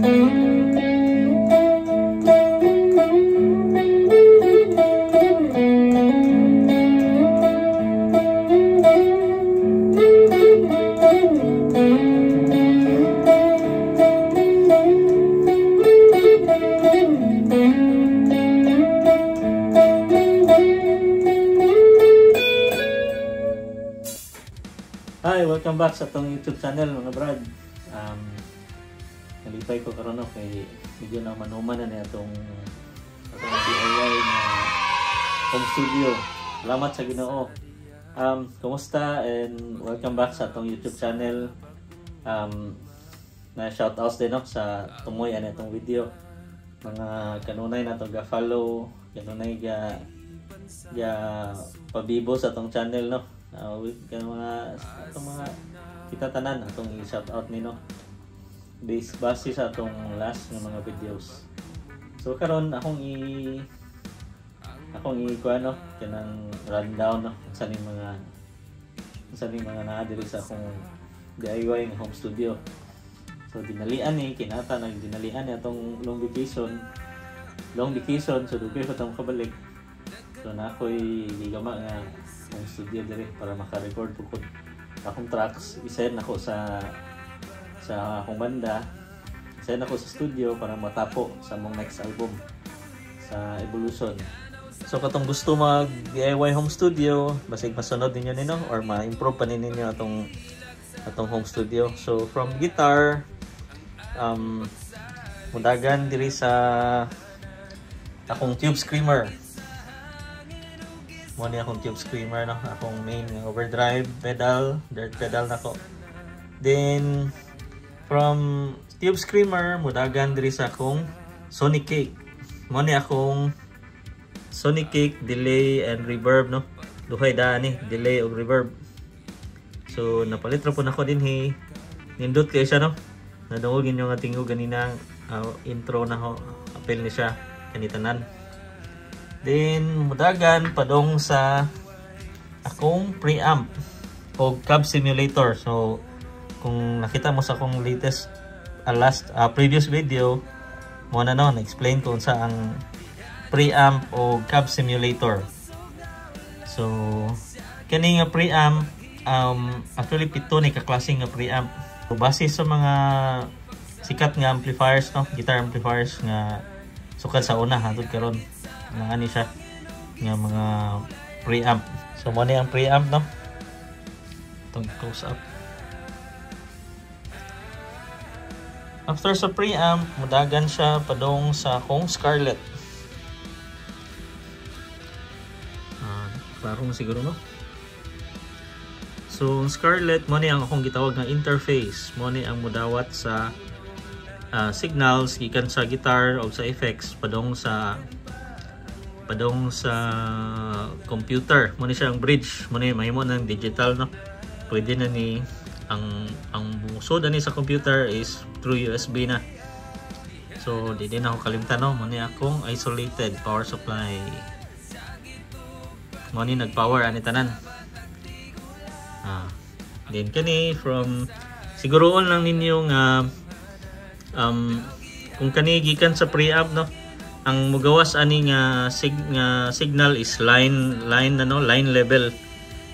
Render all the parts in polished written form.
Hi, welcome back sa atong YouTube channel, mga brad. Nalipay ko karon, no, kay medyo na manuman na ni atong DIY na home studio. Salamat sa Ginoo. Kumusta and welcome back sa atong YouTube channel. Na shout outs din, no, sa tumoy ani atong video. Mga kanunay na ga follow, kanunay ga ga pabibo sa atong channel, no. With mga atong mga kita tanan atong i-shout out ni, no, base base sa atong last nga mga videos. So karon akong i kuan, no, kanang rundown, no, sa ning mga naa diri sa akong DIY nga home studio. So dinalian ni kinata nag dinalian ni atong long vacation. Long vacation, so dugay pa tong kabalik. So na ako'y gigama nga home studio diri para maka-record pud akong tracks, i-send ako sa akong banda. Send ako sa studio para matapo sa among next album sa Evolution. So katong gusto mag DIY home studio, basig masunod ninyo nino or ma-improve pa ninyo atong home studio. So from guitar, mudagan diri sa akong Tube Screamer. Mo ni akong Tube Screamer, no, akong main nga overdrive pedal, dirt pedal nako. Then from Tube Screamer mudagan diri sa akong Sonicake. Mo ni akong Sonicake delay and reverb, no. Duhay daan ni, delay ug reverb. So napalit ra pud nako dinhi. Nindot kay siya, no. Nadungog inyo nga tingog ganina, intro na ho, apil ni siya kanitanan. Then mudagan padong sa akong preamp o cab simulator. So kung nakita mo sa akong latest last previous video mo na, no, na-explain ko unsa ang preamp o cab simulator. So kani nga preamp, actually pito ni ka klase nga preamp. So, base sa mga sikat nga amplifiers, no, guitar amplifiers nga sukad sa una hangtod karon, mga ani siya nga mga preamp. So mo ni ang preamp, no, itong close up. After sa preamp, mudagan siya padong sa akong Scarlett. Klaro mo siguro, no. So ang Scarlett mo ni ang akong gitawag nga interface. Mo ni ang mudawat sa signals gikan sa guitar o sa effects padong sa computer. Mo ni siya ang bridge. Mo ni mahimo ng digital, no. Pwede na ni ang musod ani sa computer is through USB na. So di din ako kalimtan, no. Mo ni akong isolated power supply. Mo ni nag-power ani tanan. Then kani from siguroon lang ninyo nga kung kani gikan sa preamp, no, ang mugawas ani nga signal is line line ano, line level,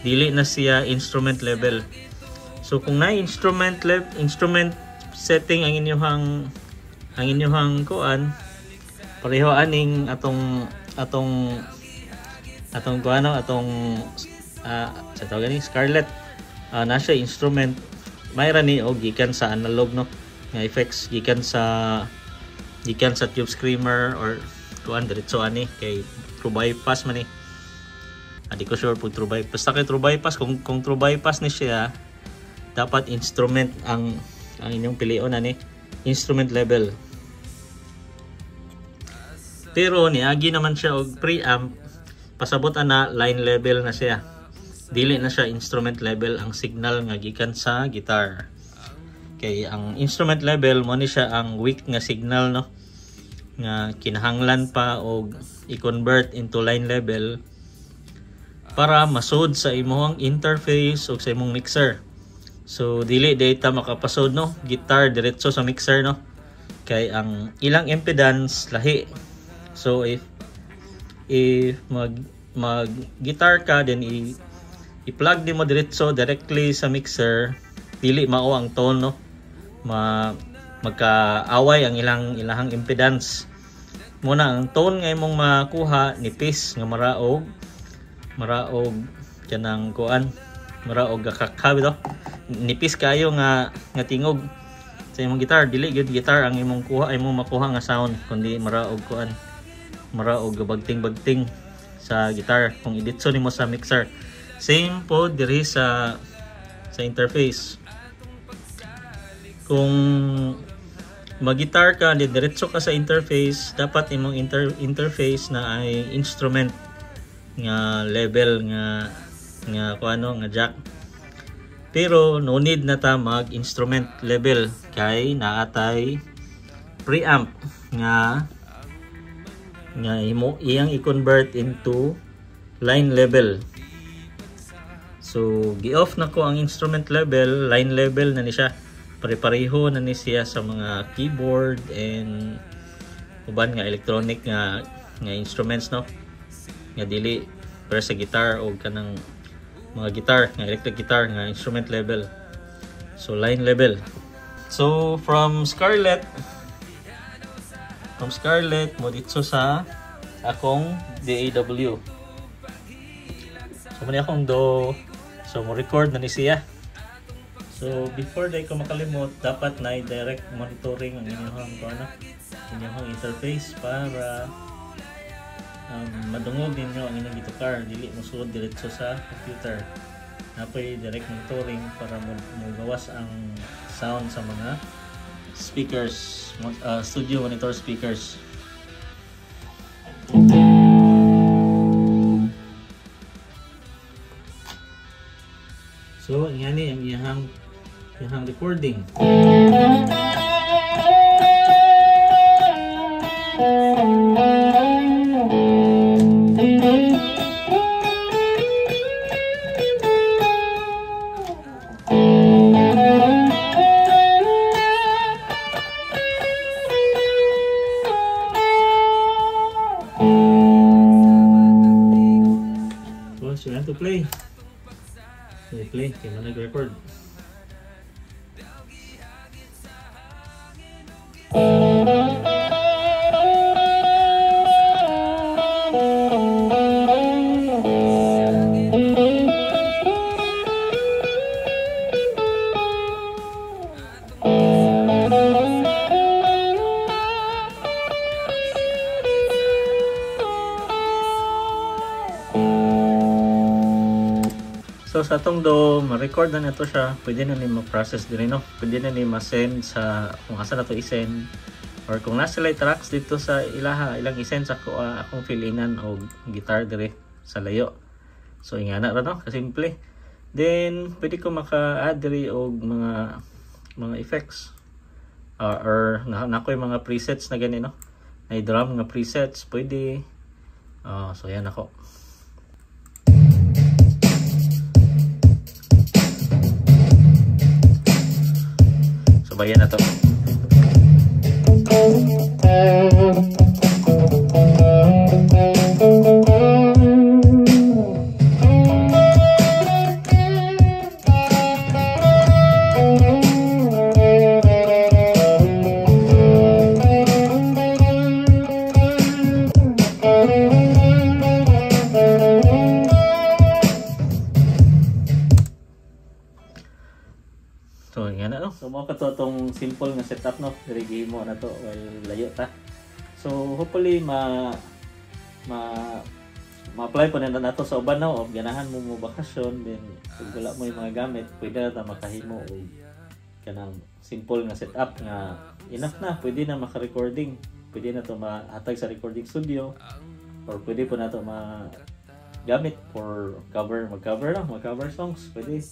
dili na siya instrument level. So kung na instrument setting ang inyong kuan, pareho aning atong atong atong kuan, no, atong sa tawag ni Scarlett, na siya instrument, mayra ni og gikan sa analog, no, nga effects gikan sa Tube Screamer or kuan, diretso ani kay true bypass man ni. Di ko sure pag true bypass, basta kay true bypass. Kung true bypass ni siya, dapat instrument ang inyong pilion ani, instrument level. Pero niagi naman siya og preamp, pasabot ana line level na siya, dili na siya instrument level ang signal nga gikan sa guitar. Kay ang instrument level mo ni siya ang weak nga signal, no, nga kinahanglan pa og i-convert into line level para masud sa imong interface o sa imong mixer. So dili data makapasod, no, guitar diretso sa mixer, no. Kay ang ilang impedance lahi. So if mag guitar ka, then i-plug din mo diretso directly sa mixer, dili mao ang tone, no? Magkaaway ang ilahang impedance. Muna ang tone nga imong makuha nipis nga maraog kanang kuan, maraog gakakab do. Nipis kayo nga tingog sa imong guitar. Dili gyud guitar ang imong kuha, imong makuha nga sound, kundi maraog kuan, maraog bagting-bagting sa guitar kung iditso nimo sa mixer. Same po diri sa interface. Kung mag-guitar ka, di diretso ka sa interface, dapat imong interface na ay instrument nga level nga kuano nga jack. Pero no need na ta mag instrument level kay naatay preamp nga imo iyang i-convert into line level. So gi-off na ko ang instrument level, line level na ni siya. Pare-pareho na ni siya sa mga keyboard and uban nga electronic nga instruments, no, nga dili pero sa guitar o kanang mga guitar nga electric guitar nga instrument level. So line level. So from Scarlett mo ditso sa akong DAW. So mo ni akong DAW. So mo record na ni siya. So before day ko makalimot, dapat na direct monitoring ang inyong kuno, inyong interface para madungog ninyo ang inyong gitukar, dili mo suod diretso sa computer. Napoy direct monitoring para mogawas ang sound sa mga speakers, studio monitor speakers. So ingani ang iyang recording. So you want to play. So play, kaya mo nag-record. So sa atong do, ma-record na nito siya, pwede na ni ma-process din, no? Pwede na ni ma-send sa kung asa na to i-send, or kung nasa sila tracks dito sa ilaha, ilang i-send sa akong feelingan o guitar dire sa layo. So ingana ra, no? Kasimple. Then pwede ko maka-add diri og mga effects or na ko yung mga presets na gani, no? Na drum nga presets pwede. So yan ako. Bayan na to. So nga na, no? So mo ka to atong simple nga setup, no? Diri mo na to while layo ta. So hopefully ma-apply po na nato sa uban, no? O ganahan mo mo bakasyon, then kung wala mo yung mga gamit, pwede na ta makahimo og kanang simple nga setup nga enough na, pwede na maka-recording, pwede na to mahatag sa recording studio, or pwede po na to magamit for cover, mag-cover, no? Mag-cover songs, pwede.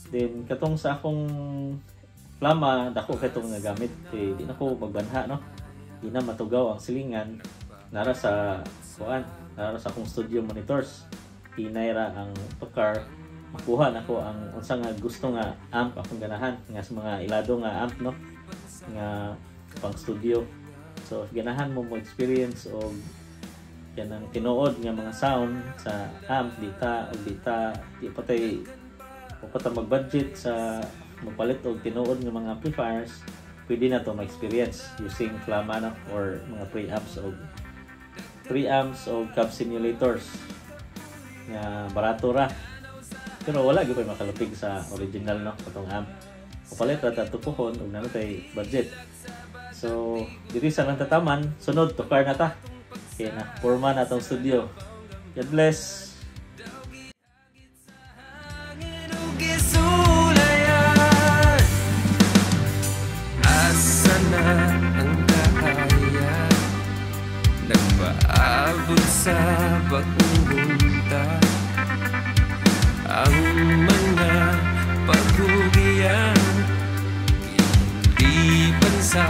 Then katong sa akong flama, dako kay itong nagamit kay di na ko magbanha, no? Di na matugaw ang silingan nara sa kuan, nara sa akong studio monitors. Hinay ra ang tukar, makuha nako ang unsa nga gusto nga amp akong ganahan, nga sa mga ilado nga amp, no? Nga Pang studio. So if ganahan mo mo experience og kanang tinuod nga mga sound sa amp, di ta og di ta di pa tay o pa ta mag-budget sa magpalit og tinuod nga mga amplifiers, pwede na to ma-experience using Flama, no, or mga preamps o cab simulators nga barato ra, pero wala gyud pa makalupig sa original, no, katong amp. Palit ra ta puhon ug naa tay budget. So diri sa lang tataman. Sunod, tukar na ta kay na porma na atong studio. God bless. Hangin ug gisulayan. Asa na ang kaaya nagpaabot sa pag-unta? Ang mga paghugiyan, Di sa